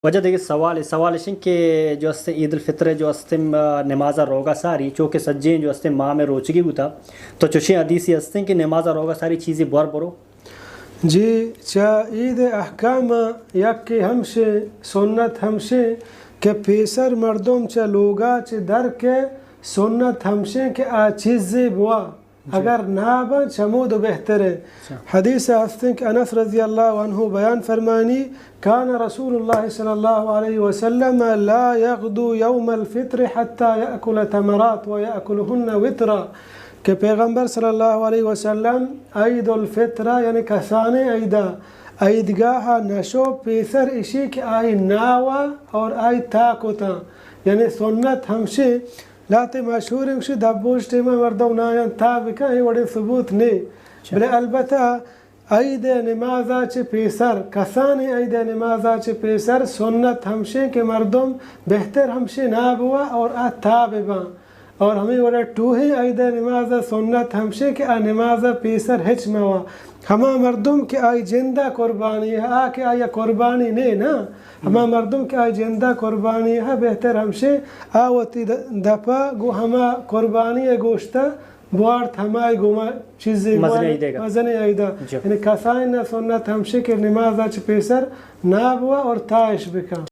واجہ دگہ سوالے، سوال اش انت کہ جو استیں عید الفطر ء جو استیں، آ، نماز ء روگ ء ساری، چو کہ سجیں جو استیں ماہ ء روچگی بوتا، تو چوشیں حدیثے استیں کہ نماز ء روگ ء ساری چیزے بور برو؟ جی، چہ عید ء احکام ء یکے ہمشیں، سنت ہمشیں کہ پیسر مردم چہ لوگا چہ در کے، سنت ہمشیں کہ آ چیزے بوا۔ اگر نہ بنت، چمود و بہتر انت۔ حدیث ہستیں کہ انس رضی اللہ عنہ بیان فرمانی، کان رسول اللہ صلی اللہ علیہ وسلم لا یغدو یوم الفطر حتی یأکل تمرات و یأکلهن وترا، کہ پیغمبر صلی اللہ علیہ وسلم عید الفطر، یعنی کسانیں عیدا، عیدگاہ نشو پیسر اشی کہ آئی ناوا اور آئی تاکتاں، یعنی سنت ہمشی لہتے مشہور انت، گوشی دبوش ٹیما مردم نایاں تا بکن، اے وڑیں ثبوت نے۔ بلے البتہ عید نمازا چہ پیسر، کسانیں عید نمازا چہ پیسر سنت ہمشیں کہ مردم بہتر ہمشیں نہ بوا اور آ تا بباں۔ اور ہمیں وڑا ٹوہیں عید نمازا سنت ہمشیں کہ آ نمازا پیسر ہچ موا۔ ہما مردم کہ آئی جندا قربانی ہے، آ کہ آئی قربانی نے نا، ہما مردم کہ آئی جندا قربانی ہے، بہتر ہمشیں آ وتی د-، دپا گو ہما قربانی گوشتا بوارت ہمائی گوما چیزے مزنیں عیدے گا۔ مزنیں عیدا۔ یعنی کسائیں نہ سنت ہمشیں کہ نمازا چہ پیسر نہ بوا اور تائش بکن۔